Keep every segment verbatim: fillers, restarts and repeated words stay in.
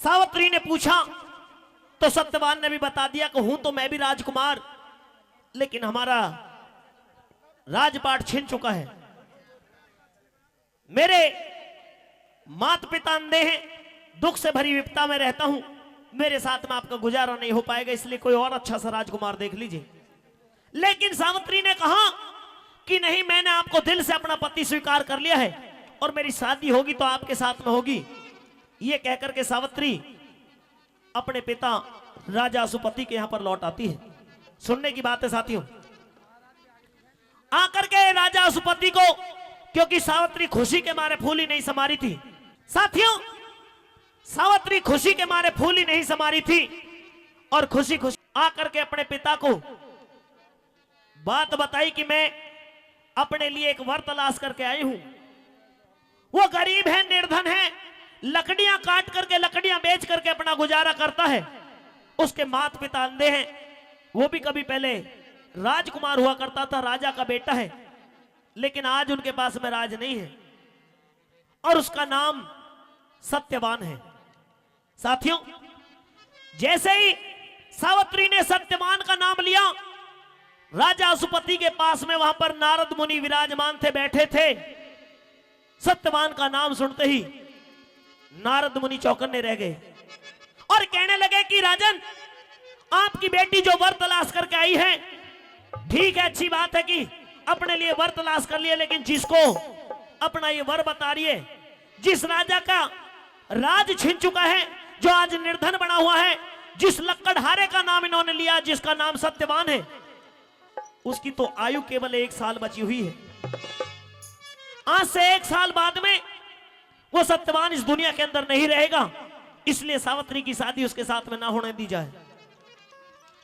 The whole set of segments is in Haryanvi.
सावित्री ने पूछा तो सत्यवान ने भी बता दिया कि हूं तो मैं भी राजकुमार, लेकिन हमारा राजपाट छिन चुका है। मेरे माता पिता अंधे हैं, दुख से भरी विपदा में रहता हूं, मेरे साथ में आपका गुजारा नहीं हो पाएगा, इसलिए कोई और अच्छा सा राजकुमार देख लीजिए। लेकिन सावित्री ने कहा कि नहीं, मैंने आपको दिल से अपना पति स्वीकार कर लिया है और मेरी शादी होगी तो आपके साथ में होगी। ये कहकर के सावित्री अपने पिता राजा असुपति के यहां पर लौट आती है। सुनने की बात है साथियों, आकर के राजा असुपति को, क्योंकि सावित्री खुशी के मारे फूली नहीं समा रही थी। साथियों, सावित्री खुशी के मारे फूली नहीं समा रही थी और खुशी खुशी आकर के अपने पिता को बात बताई कि मैं अपने लिए एक वर तलाश करके आई हूं। वो गरीब है, निर्धन है, लकड़ियां काट करके, लकड़ियां बेच करके अपना गुजारा करता है। उसके माता पिता अंधे हैं, वो भी कभी पहले राजकुमार हुआ करता था, राजा का बेटा है, लेकिन आज उनके पास में राज नहीं है और उसका नाम सत्यवान है। साथियों, जैसे ही सावित्री ने सत्यवान का नाम लिया, राजा असुपति के पास में वहां पर नारद मुनि विराजमान थे, बैठे थे। सत्यवान का नाम सुनते ही नारद मुनि चौकन्ने रह गए और कहने लगे कि राजन, आपकी बेटी जो वर तलाश करके आई है, ठीक है, अच्छी बात है कि अपने लिए वर तलाश कर लिए, लेकिन जिसको अपना ये वर बता रही है, जिस राजा का राज छिन चुका है, जो आज निर्धन बना हुआ है, जिस लकड़हारे का नाम इन्होंने लिया, जिसका नाम सत्यवान है, उसकी तो आयु केवल एक साल बची हुई है। आज से एक साल बाद में वो सत्यवान इस दुनिया के अंदर नहीं रहेगा, इसलिए सावित्री की शादी उसके साथ में ना होने दी जाए।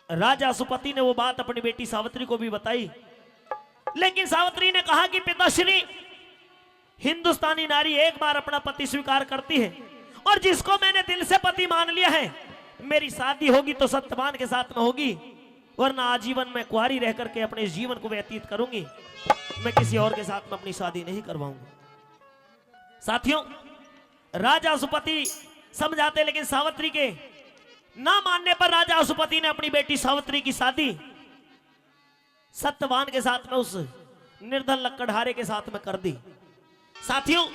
राजा असुपति ने वो बात अपनी बेटी सावित्री को भी बताई, लेकिन सावित्री ने कहा कि पिताश्री, हिंदुस्तानी नारी एक बार अपना पति स्वीकार करती है, और जिसको मैंने दिल से पति मान लिया है, मेरी शादी होगी तो सत्यवान के साथ में होगी, वरना आजीवन मैं कुंवारी रह करके अपने जीवन को व्यतीत करूंगी, मैं किसी और के साथ में अपनी शादी नहीं करवाऊंगी। साथियों, राजा असुपति समझाते, लेकिन सावित्री के ना मानने पर राजा असुपति ने अपनी बेटी सावित्री की शादी सत्यवान के साथ में, उस निर्धन लकड़हारे के साथ में कर दी। साथियों,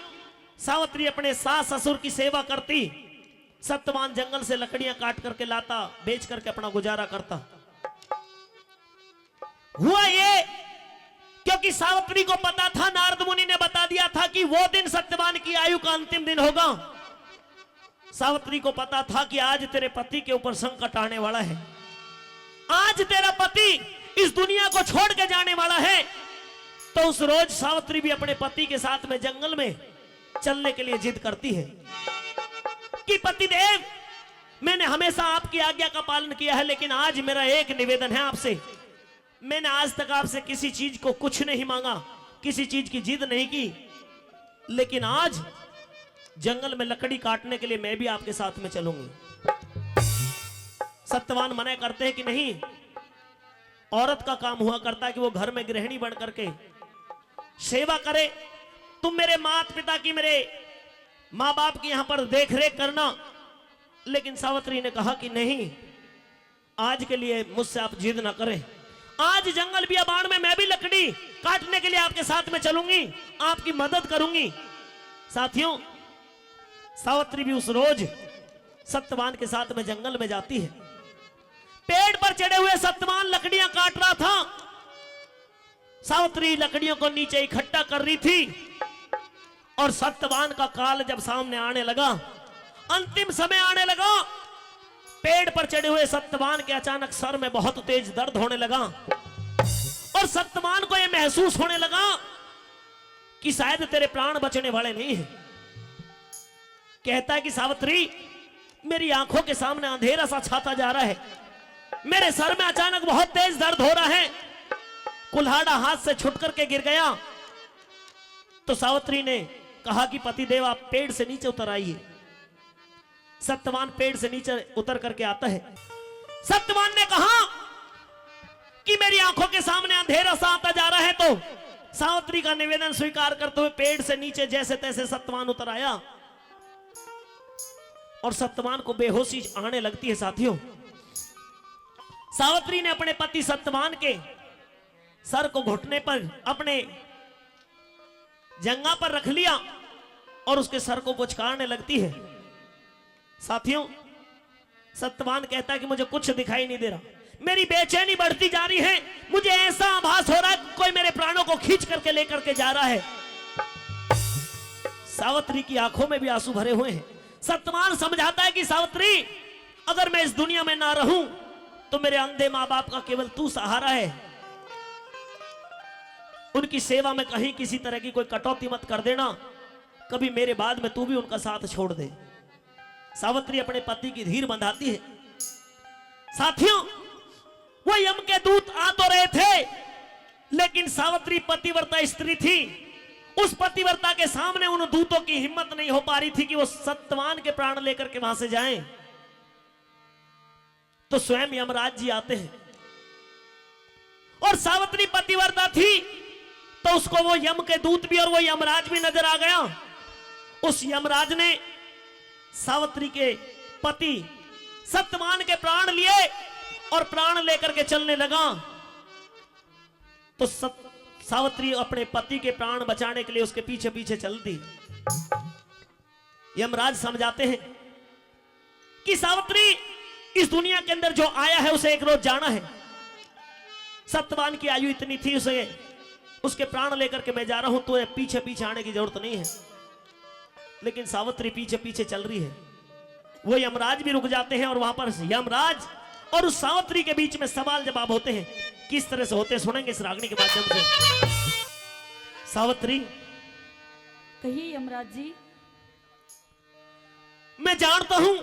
सावित्री अपने सास ससुर की सेवा करती, सत्यवान जंगल से लकड़ियां काट करके लाता, बेच करके अपना गुजारा करता। हुआ ये, क्योंकि सावित्री को पता था, नारद मुनि ने बता दिया था कि वो दिन सत्यवान की आयु का अंतिम दिन होगा। सावित्री को पता था कि आज तेरे पति के ऊपर संकट आने वाला है, आज तेरा पति इस दुनिया को छोड़ के जाने वाला है। तो उस रोज सावित्री भी अपने पति के साथ में जंगल में चलने के लिए जिद करती है कि पतिदेव, मैंने हमेशा आपकी आज्ञा का पालन किया है, लेकिन आज मेरा एक निवेदन है आपसे। मैंने आज तक आपसे किसी चीज को कुछ नहीं मांगा, किसी चीज की जिद नहीं की, लेकिन आज जंगल में लकड़ी काटने के लिए मैं भी आपके साथ में चलूंगी। सत्यवान मना करते हैं कि नहीं, औरत का काम हुआ करता है कि वो घर में गृहिणी बन करके सेवा करे। तुम मेरे माता पिता की, मेरे माँ बाप की यहाँ पर देख रेख करना। लेकिन सावित्री ने कहा कि नहीं, आज के लिए मुझसे आप जिद ना करें। आज जंगल बियाबान में मैं भी लकड़ी काटने के लिए आपके साथ में चलूंगी, आपकी मदद करूंगी। साथियों, सावित्री भी उस रोज सत्यवान के साथ में जंगल में जाती है। पेड़ पर चढ़े हुए सत्यवान लकड़ियां काट रहा था। सावित्री लकड़ियों को नीचे इकट्ठा कर रही थी और सत्यवान का काल जब सामने आने लगा, अंतिम समय आने लगा, पेड़ पर चढ़े हुए सत्यवान के अचानक सर में बहुत तेज दर्द होने लगा और सत्यवान को यह महसूस होने लगा कि शायद तेरे प्राण बचने वाले नहीं हैं। कहता है कि सावित्री, मेरी आंखों के सामने अंधेरा सा छाता जा रहा है, मेरे सर में अचानक बहुत तेज दर्द हो रहा है। कुल्हाड़ा हाथ से छुट करके गिर गया। तो सावित्री ने कहा कि पतिदेव, आप पेड़ से नीचे उतर आइए। सत्यवान पेड़ से नीचे उतर करके आता है। सत्यवान ने कहा कि मेरी आंखों के सामने अंधेरा सा आता जा रहा है, तो सावित्री का निवेदन स्वीकार करते हुए पेड़ से नीचे जैसे तैसे सत्यवान उतर आया। और सत्यवान को बेहोशी आने लगती है। साथियों, सावित्री ने अपने पति सत्यवान के सर को घुटने पर, अपने जंगा पर रख लिया और उसके सर को पुचकारने लगती है। साथियों, सत्यवान कहता है कि मुझे कुछ दिखाई नहीं दे रहा, मेरी बेचैनी बढ़ती जा रही है, मुझे ऐसा आभास हो रहा है कि कोई मेरे प्राणों को खींच करके लेकर के जा रहा है। सावित्री की आंखों में भी आंसू भरे हुए हैं। सत्यवान समझाता है कि सावित्री, अगर मैं इस दुनिया में ना रहूं तो मेरे अंधे माँ बाप का केवल तू सहारा है। उनकी सेवा में कहीं किसी तरह की कोई कटौती मत कर देना, कभी मेरे बाद में तू भी उनका साथ छोड़ दे। सावित्री अपने पति की धीर बंधाती है। साथियों, वो यम के दूत आ तो रहे थे, लेकिन सावित्री पतिव्रता स्त्री थी। उस पतिव्रता के सामने उन दूतों की हिम्मत नहीं हो पा रही थी कि वो सत्यवान के प्राण लेकर के वहां से जाएं। तो स्वयं यमराज जी आते हैं। और सावित्री पतिव्रता थी, तो उसको वो यम के दूत भी और वो यमराज भी नजर आ गया। उस यमराज ने सावित्री के पति सत्यवान के प्राण लिए और प्राण लेकर के चलने लगा। तो सत-, सावित्री अपने पति के प्राण बचाने के लिए उसके पीछे पीछे चल दी। यमराज समझाते हैं कि सावित्री, इस दुनिया के अंदर जो आया है उसे एक रोज जाना है। सत्यवान की आयु इतनी थी, उसे, उसके प्राण लेकर के मैं जा रहा हूं, तुझे पीछे पीछे आने की जरूरत नहीं है। लेकिन सावित्री पीछे पीछे चल रही है। वो यमराज भी रुक जाते हैं और वहां पर यमराज और उस सावित्री के बीच में सवाल जवाब होते हैं। किस तरह से होते हैं, सुनेंगे इस रागनी के माध्यम से। सावित्री, कहिए यमराज जी। मैं जानता हूं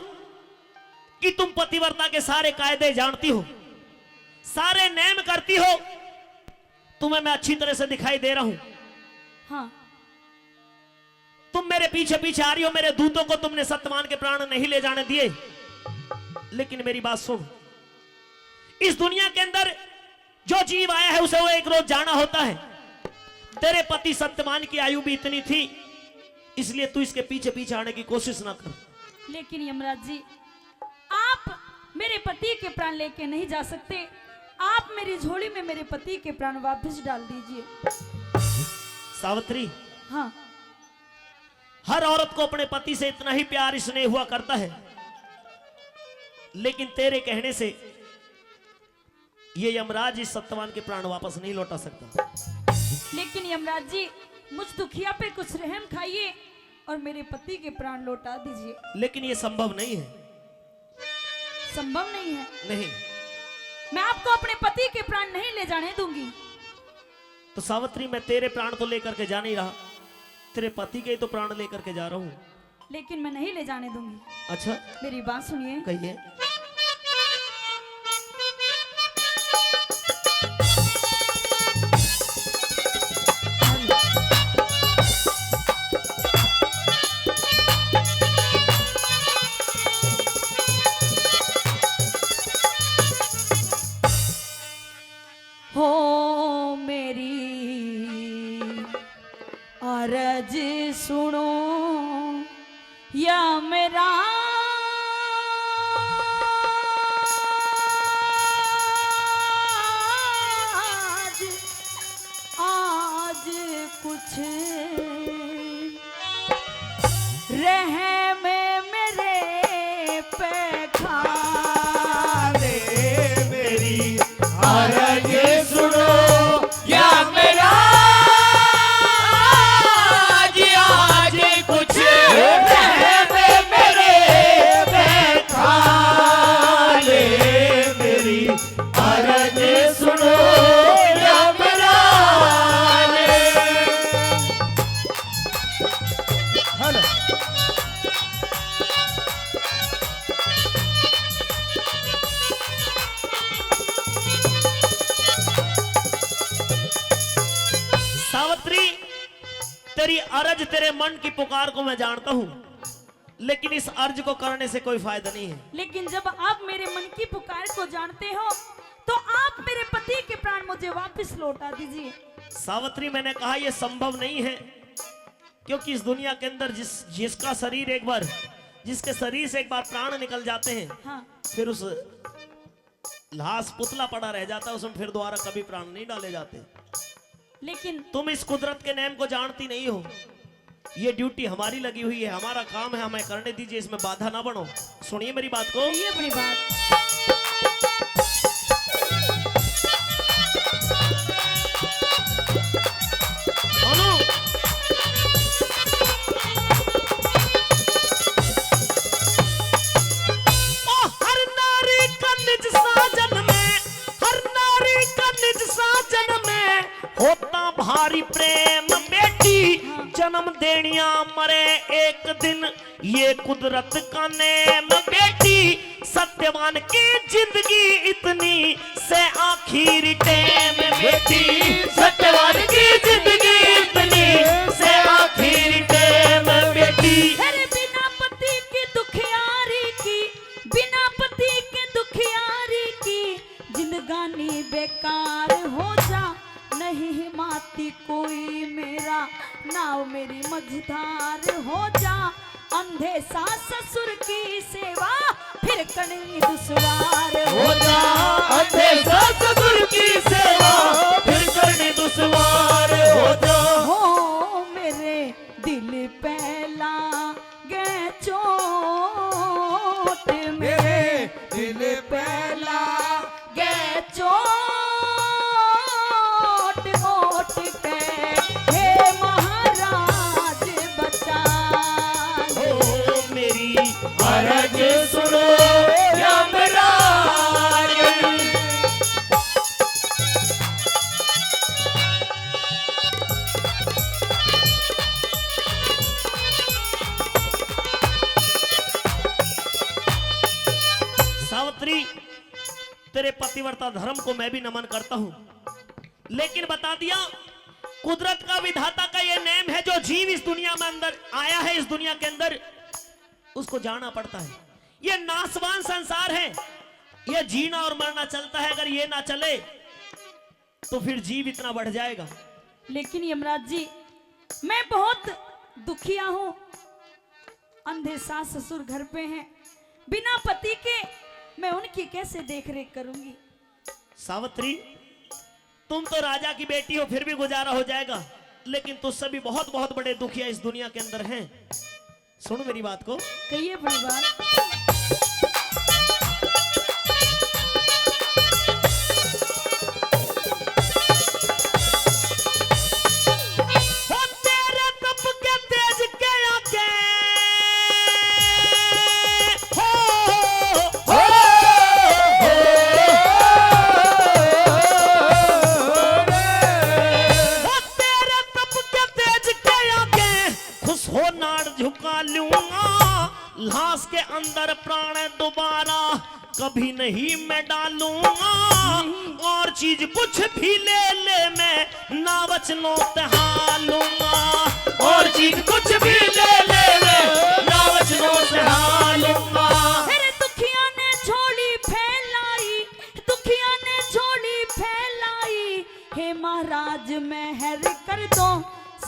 कि तुम पतिव्रता के सारे कायदे जानती हो, सारे नेम करती हो, तुम्हें मैं अच्छी तरह से दिखाई दे रहा हूं। हाँ। तुम मेरे पीछे पीछे आ रही हो, मेरे दूतों को तुमने सत्यवान के प्राण नहीं ले जाने दिए। लेकिन मेरी बात सुन, इस दुनिया के अंदर जो जीव आया है उसे वो एक रोज जाना होता है। तेरे पति सत्यवान की आयु भी इतनी थी, इसलिए तू इसके पीछे पीछे आने की कोशिश ना कर। लेकिन यमराज जी, आप मेरे पति के प्राण लेके नहीं जा सकते। आप मेरी झोली में मेरे पति के प्राण वापस डाल दीजिए। सावित्री, हाँ। हर औरत को अपने पति से इतना ही प्यार स्नेह हुआ करता है, लेकिन तेरे कहने से ये यमराज इस सत्यवान के प्राण वापस नहीं लौटा सकता। लेकिन यमराज जी, मुझ दुखिया पे कुछ रहम खाइए और मेरे पति के प्राण लौटा दीजिए। लेकिन ये संभव नहीं है। संभव नहीं है? नहीं। मैं आपको अपने पति के प्राण नहीं ले जाने दूंगी। तो सावित्री, मैं तेरे प्राण तो लेकर के जा नहीं रहा, तेरे पति के ही तो प्राण लेकर के जा रहा हूँ। लेकिन मैं नहीं ले जाने दूंगी। अच्छा? मेरी बात सुनिए। कहिए। हो मेरी अरज सुनो या मेरा आज, आज कुछ रहम मेरे पे खा दे मेरी अरज सुनो या मेरा आज, आज कुछ रहम मेरे पे खा ले मेरी अरज सुनो या मेरा। हेलो। सावित्री, तेरी अरज, तेरे मन की पुकार को मैं जानता हूँ, लेकिन इस अर्ज को करने से कोई फायदा नहीं है। लेकिन जब आप मेरे मन की पुकार को जानते हो, तो आप मेरे पति के प्राण मुझे वापस लौटा दीजिए। सावित्री, मैंने कहा यह संभव नहीं है, क्योंकि इस दुनिया के अंदर जिस, जिसका शरीर एक बार जिसके शरीर से एक बार प्राण निकल जाते हैं, हाँ। फिर उस लाश पुतला पड़ा रह जाता है, उसमें फिर दोबारा कभी प्राण नहीं डाले जाते। लेकिन तुम इस कुदरत के नेम को जानती नहीं हो। ये ड्यूटी हमारी लगी हुई है, हमारा काम है, हमें करने दीजिए, इसमें बाधा ना बनो। सुनिए मेरी बात को। ये अपनी बात। सुनो। ओ हर नारी का निज साजन में, हर नारी का निज साजन में होता भारी प्रेम बेटी, जन्म देनिया मरे एक दिन, ये कुदरत का नेम बेटी। सत्यवान की जिंदगी इतनी से आखिरी टेम बेटी, सत्यवान की जिंदगी इतनी से आखिरी टेम बेटी। फिर बिना पति की दुखियारी की, बिना पति के दुखियारी की जिंदगानी बेकार हो जा, नहीं माती कोई मेरा, नाव मेरी मझधार हो जा। अंधे सास ससुर की सेवा फिर करनी दुश्वार हो जा। अंधे सास ससुर की सेवा फिर करनी दुश्वार हो जा। हो मेरे दिल पहला गए चोट, मेरे दिल पहला गए चोट, ओट के हे महाराज बचा। ओ मेरी अरज सुनो यमराज। सावित्री, तेरे पतिव्रता धर्म को मैं भी नमन करता हूं, लेकिन बता दिया, कुदरत का, विधाता का ये नेम है, जो जीव इस दुनिया में अंदर आया है, इस दुनिया के अंदर, उसको जाना पड़ता है। ये नाशवान संसार है, ये जीना और मरना चलता है। अगर ये ना चले तो फिर जीव इतना बढ़ जाएगा। लेकिन यमराज जी, मैं बहुत दुखिया हूँ। अंधे सास ससुर घर पे हैं, बिना पति के मैं उनकी कैसे देख रेख करूंगी? सावित्री, तुम तो राजा की बेटी हो, फिर भी गुजारा हो जाएगा, लेकिन तुझसे भी बहुत, बहुत बड़े दुखिया इस दुनिया के अंदर हैं। सुन मेरी बात को। कहिए अपनी बात। हो तेरे तप के तेज के आगे, हो, हो, हो, हो, हो तेरे तप के तेज के आगे खुश हो नाड़ झुका लूंगा, लाश के अंदर प्राण दोबारा कभी नहीं मैं डालूंगा। और चीज कुछ भी ले ले मैं ना वचनों ते हालूंगा। और चीज कुछ भी ले ले मैं ना वचनों से हालूंगा। फिर दुखिया ने झोली फैलाई, दुखिया ने झोली फैलाई, हे महाराज मेहर कर दो,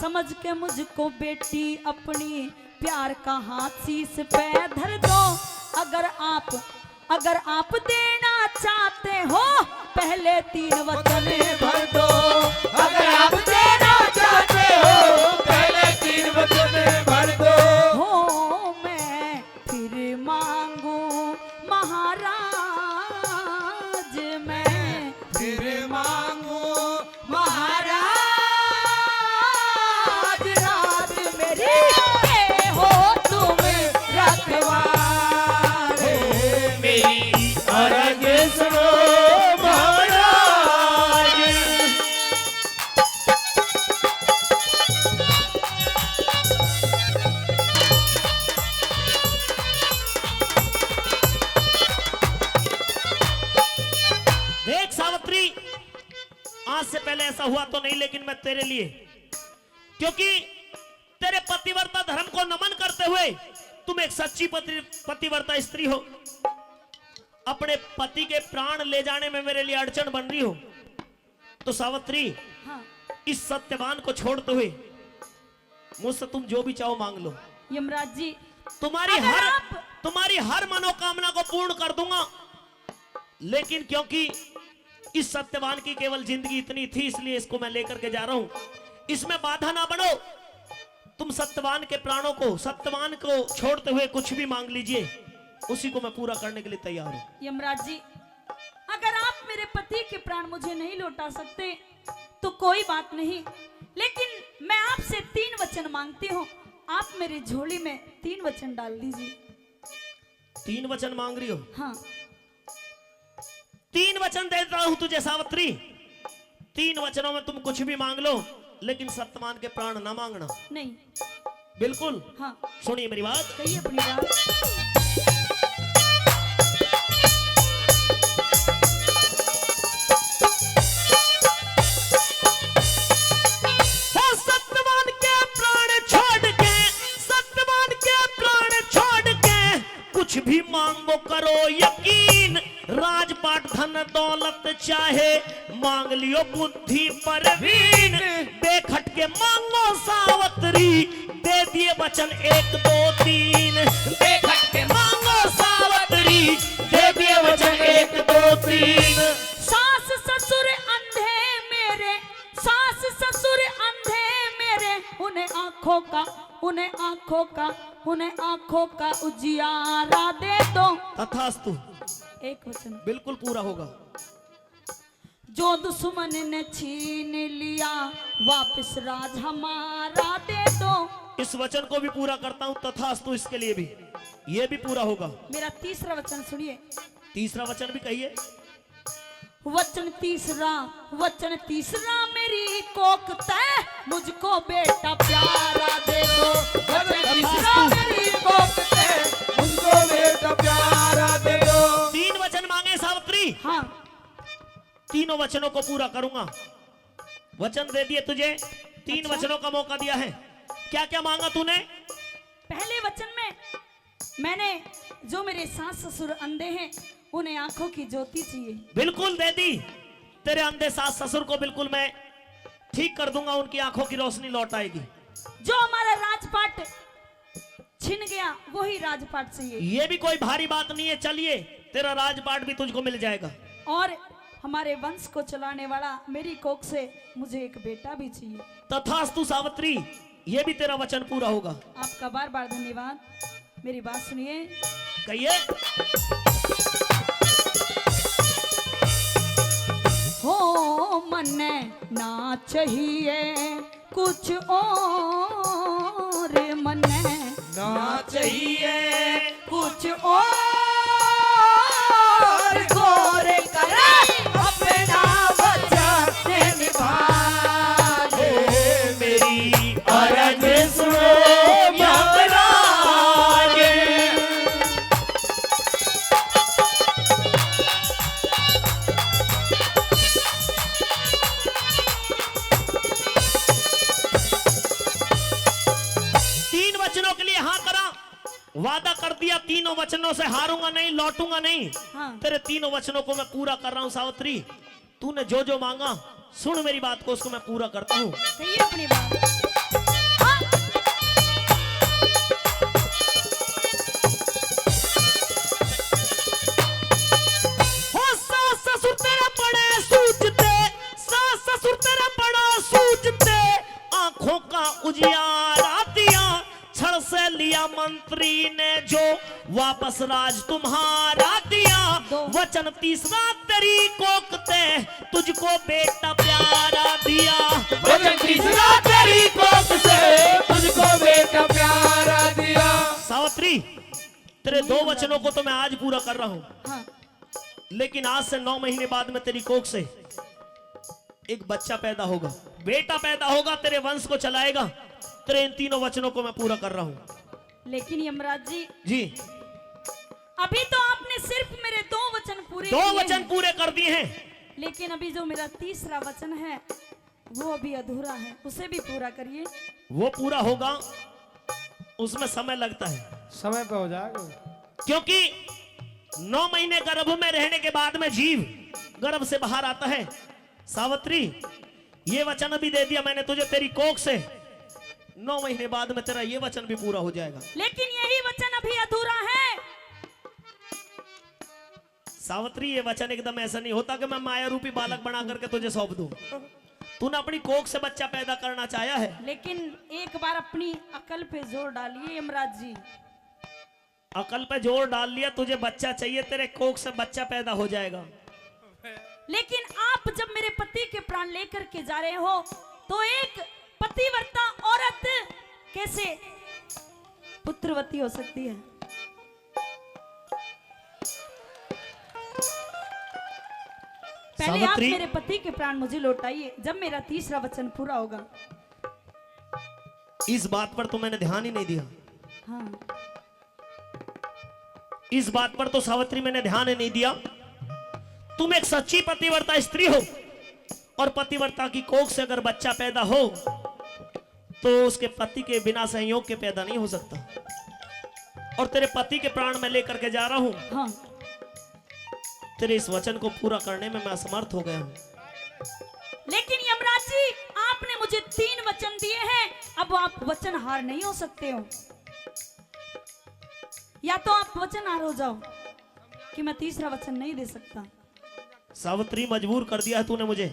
समझ के मुझको बेटी अपनी प्यार का हाथ शीश पे धर दो। अगर आप, अगर आप देना चाहते हो पहले तीन वचन भर दो। अगर आप देना चाहते हो पहले तीन वचन भर दो। हो मैं फिर मांगू महाराज, मैं फिर मांगू महाराज, राज मेरी ये हो तुम रखवार। मेरी अरज सुनो महाराज। देख सावित्री, आज से पहले ऐसा हुआ तो नहीं, लेकिन मैं तेरे लिए, क्योंकि तेरे पतिव्रता धर्म को नमन करते हुए तुम एक सच्ची पति-, पतिव्रता स्त्री हो, अपने पति के प्राण ले जाने में मेरे लिए अड़चन बन रही हो, तो सावित्री, हाँ। इस सत्यवान को छोड़ते हुए मुझसे तुम जो भी चाहो मांग लो। यमराज जी, तुम्हारी अगर हर आप, तुम्हारी हर मनोकामना को पूर्ण कर दूंगा, लेकिन क्योंकि इस सत्यवान की केवल जिंदगी इतनी थी, इसलिए इसको मैं लेकर के जा रहा हूं। इसमें बाधा ना बनो। तुम सत्यवान के प्राणों को, सत्यवान को छोड़ते हुए कुछ भी मांग लीजिए, उसी को मैं पूरा करने के लिए तैयार हूं। यमराज जी, अगर आप मेरे पति के प्राण मुझे नहीं लौटा सकते तो कोई बात नहीं, लेकिन मैं आपसे तीन वचन मांगती हूँ। आप मेरी झोली में तीन वचन डाल दीजिए। तीन वचन मांग रही हो? हाँ। तीन वचन देता हूं तुझे सावित्री, तीन वचनों में तुम कुछ भी मांग लो, लेकिन सत्यवान के प्राण ना मांगना। नहीं। बिल्कुल। हाँ। सुनिए मेरी बात। कहिए अपनी बात। ओ सत्यवान के प्राण छोड़ के, सत्यवान के प्राण छोड़ के कुछ भी मांगो करो यकीन, राजपाट धन दौलत चाहे मांग लियो बुद्धि परवीन। बेखट के मांगो सावतरी, दे दिए वचन एक दो तीन। बेखट के मांगो सावतरी, दे दिए वचन एक दो तीन। सास ससुर अंधे मेरे, सास ससुर अंधे मेरे, उन्हें आंखों का, उन्हें आंखों का, उन्हें आंखों का उजियारा दे दो। तथास्तु। एक वचन। बिल्कुल पूरा होगा। जो दुश्मन ने छीन लिया, वापस राज हमारा दे दो। इस वचन को भी पूरा करता हूँ, तथास्तु इसके लिए भी, ये भी पूरा होगा। मेरा तीसरा वचन सुनिए। तीसरा वचन भी कहिए। वचन तीसरा, वचन तीसरा मेरी कोख तै मुझको बेटा प्यारा दे दो। वचन तीसरा मेरी कोख तै मुझको बेटा प्यारा दे दो। तीन वचन मांगे सावित्री। हाँ। तीनों वचनों को पूरा करूंगा। वचन दे दिए तुझे, तीन अच्छा। वचनों का मौका दिया है। क्या क्या मांगा तूने? पहले वचन में मैंने, जो मेरे सास ससुर अंधे हैं, उन्हें आंखों की ज्योति चाहिए। बिल्कुल दे दी। तेरे अंधे सास ससुर को बिल्कुल मैं ठीक कर दूंगा, उनकी आंखों की रोशनी लौट आएगी। जो हमारा राजपाट छिन गया, वही राजपाट चाहिए। ये भी कोई भारी बात नहीं है, चलिए, तेरा राजपाट भी तुझको मिल जाएगा। और हमारे वंश को चलाने वाला, मेरी कोख से मुझे एक बेटा भी चाहिए। तथास्तु सावित्री, ये भी तेरा वचन पूरा होगा। आपका बार बार धन्यवाद। मेरी बात सुनिए। कहिए। हो मन्ने ना चाहिए कुछ और, मन्ने ना चाहिए कुछ और, गौर कर अपना वचन निभा ले। मेरी अरज सुनो यमराज। तीन वचनों के लिए हाँ करा, वादा कर दिया, तीनों वचनों से हारूंगा नहीं, लौटूंगा नहीं। हाँ। तेरे तीनों वचनों को मैं पूरा कर रहा हूँ सावित्री। तूने जो जो मांगा, सुन मेरी बात को, उसको मैं पूरा करता हूँ। कहिए अपनी बात। हाँ। हो सास ससुर तेरे बड़े सूझते, सास ससुर तेरे बड़ा सूझते, आंखों का उजियारा दिया, छल से लिया मंत्री ने जो, वापस राज तुम्हारा दिया। दो। वचन तीसरा तेरी कोख ते, तुझको बेटा प्यारा दिया। वचन तीसरा तेरी कोख से, तुझको बेटा प्यारा दिया। सावित्री, तेरे दो वचनों को तो मैं आज पूरा कर रहा हूँ, हाँ। लेकिन आज से नौ महीने बाद में तेरी कोख से एक बच्चा पैदा होगा, बेटा पैदा होगा, तेरे वंश को चलाएगा। तेरे इन तीनों वचनों को मैं पूरा कर रहा हूँ। लेकिन यमराज जी, जी। अभी तो आपने सिर्फ मेरे दो वचन पूरे दो किए वचन हैं। पूरे कर दिए हैं। लेकिन अभी जो मेरा तीसरा वचन है, वो अभी अधूरा है, उसे भी पूरा करिए। वो पूरा होगा, उसमें समय लगता है। समय पे हो जाएगा। क्योंकि नौ महीने गर्भ में रहने के बाद में जीव गर्भ से बाहर आता है। सावित्री, ये वचन भी दे दिया मैंने तुझे, तेरी कोख से नौ महीने बाद में तेरा ये वचन भी पूरा हो जाएगा। लेकिन यही वचन अभी अधूरा है। सावित्री, ये वचन एकदम ऐसा नहीं होता कि मैं माया रूपी बालक बना करके तुझे सौंप दूं। तूने अपनी कोख से बच्चा पैदा करना चाहा है। लेकिन एक बार अपनी अकल पे जोर डालिए यमराज जी। अकल पे जोर डाल लिया, तुझे बच्चा चाहिए, तेरे कोख से बच्चा पैदा हो जाएगा। लेकिन आप जब मेरे पति के प्राण लेकर के जा रहे हो, तो एक पतिव्रता औरत कैसे पुत्रवती हो सकती है? पहले आप सावित्री, मेरे पति के प्राण मुझे लौटाइए, जब मेरा तीसरा वचन पूरा होगा। इस बात पर तो मैंने ध्यान ही नहीं दिया। हाँ। इस बात पर तो सावित्री मैंने ध्यान ही नहीं दिया। तुम एक सच्ची पतिव्रता स्त्री हो और पतिव्रता की कोख से अगर बच्चा पैदा हो तो उसके पति के बिना संयोग के पैदा नहीं हो सकता। और तेरे पति के प्राण मैं लेकर के जा रहा हूं। हाँ। तेरे इस वचन को पूरा करने में मैं असमर्थ हो गया हूं। लेकिन यमराज जी, आपने मुझे तीन वचन दिए हैं, अब आप वचन हार नहीं हो सकते हो। या तो आप वचन हार हो जाओ कि मैं तीसरा वचन नहीं दे सकता। सावित्री, मजबूर कर दिया है तूने मुझे,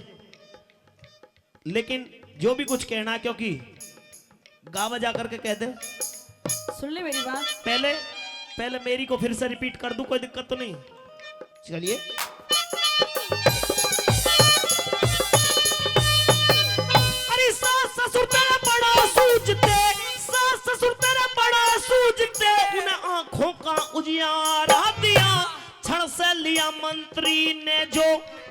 लेकिन जो भी कुछ कहना है, क्योंकि गा बजा करके कह दे। सुन ले मेरी बात। पहले, पहले मेरी को फिर से रिपीट कर दूं, कोई दिक्कत तो नहीं? चलिए। अरे सास ससुर तेरा बड़ा सूझते, सास ससुर तेरा बड़ा सूझते, उन्हें आंखों का उजियारा दिया। क्षण से लिया मंत्री ने जो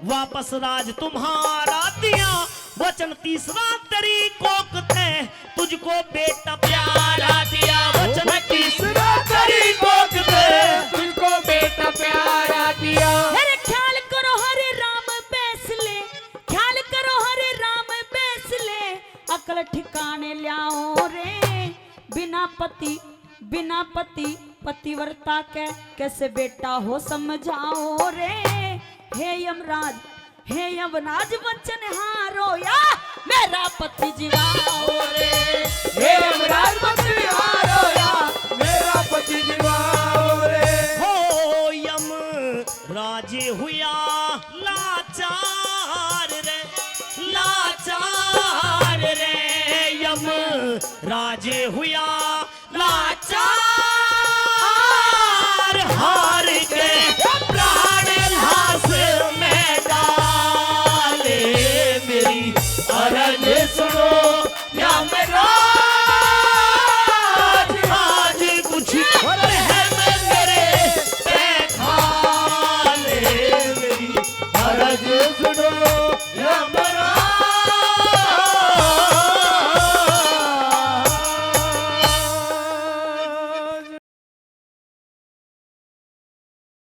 वापस राज तुम्हारा दिया। वचन तीसरा तेरी कोख ते तुझको बेटा प्यारा दिया। वचन तीसरा तेरी कोख ते तुझको बेटा प्यारा दिया। अरे ख्याल करो हरे राम बैसले, ख्याल करो हरे राम बैसले, अकल ठिकाने ल्याओ रे। बिना पति, बिना पति पतिव्रता के कैसे बेटा हो समझाओ रे। हे यमराज, हे यमराज वचन हारो या मेरा पति जीवाओ रे। हे यमराज वचन हारो या मेरा पति जीवाओ रे। हो यमराज हुया लाचार रे, लाचार रे, यमराज हुया लाचार। हार के प्राण लाश में डाले, मेरी अरज सुनो यमराज। आज कुछ रहम मेरे पे खा ले, मेरी अरज सुनो यमराज।